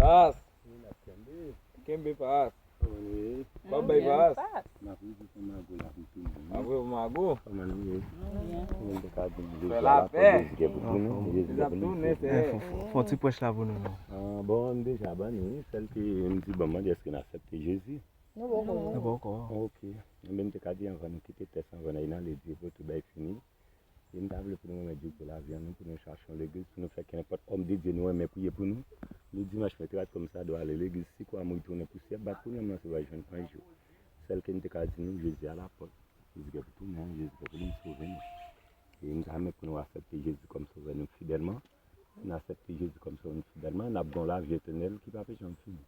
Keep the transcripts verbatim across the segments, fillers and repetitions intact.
Pas. Kenbe pas. Kòman nou ye? Kòb bay pas. M ap rive pou mago la pou tounen. Ap rive pou mago. Kòman nou ye? Mwen te ka di nou Jezi a la pòt, Jezi gen pou tounen, Jezi gen pou tounen. Fè yon ti prèch la pou nou non. Bon, m deja ban nou wi, sèl ke m di ban m mande èske n aksepte Jezi? Nou poko. Nou poko. Ok. Enben m te ka di anvan nou kite tès anvan n ale di pou tout bay fini. E m ta vle pou nou renmen Dye pou lavi an nou, pou nou chache yon legliz, pou nou fè ke nenpòt òm de Dye nou renmen priye pou nou. Nou dimanch mèt rat kòm sa dwe ale legliz, si kwa mouri tounen pousyè, bat pou nanm nan se w a jwenn yon jou. Sèl ke m te ka di nou, Jezi a la pòt. Jezi gen pou tounen, Jezi gen pou vin sove nou. E m ta renmen pou nou aksepte Jezi kòm sovè nou fidèlman. N aksepte Jezi kòm sovè nou fidèlman, n ap gen yon lavi etènèl ki p ap janm fini.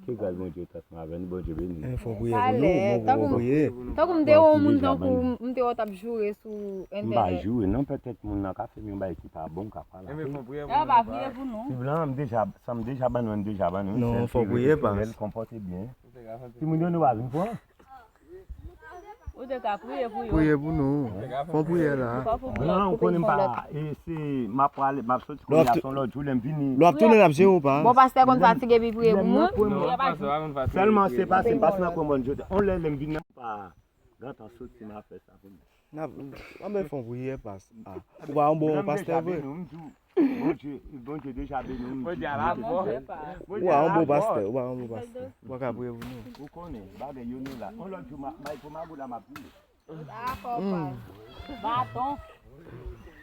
Ke gras Bondye etènman avè nou, Bondye beni nou. Fò priye pou nou, fò priye. Tankou m te wè yon moun tankou m te wè w t ap joure sou entènèt. M pa joure non, petèt moun nan ka fè m yon bagay ki pa bon, m ka pale. Enben fò priye pou nou. Ti blan, m deja, sa m deja ban nou, m deja ban nou. Non, fò priye pas. Konpòte byen. Timoun yo nou pa vin pran. Ou te ka priye pou yo. Priye pou nou. Fè yon priyè la. Blan, ou konnen m pa, e se, m ap prale, m ap soti kounye a, se yon lòt jou lè m vini. Lè w ap tounen, n ap jere w pa. Bon, pastè konn fatige epi priye pou moun. Sèlman se pa, se pa nan kòmòn jodi. On lè lè m vin nan pa, gentan soti, m ap fè sa pou nou. N ap, anben fè yon priyè pas. Ou pa yon bon pastè vre. Bondye, Bondye deja beni w. Bondye a la fò. Ou pa yon bon pastè, ou pa yon bon pastè. Ou pa ka priye pou nou. Ou konnen, bagay yo nou la. On lòt jou, m ap bay pou mago la, m ap priye. Dakò, pa. Baton.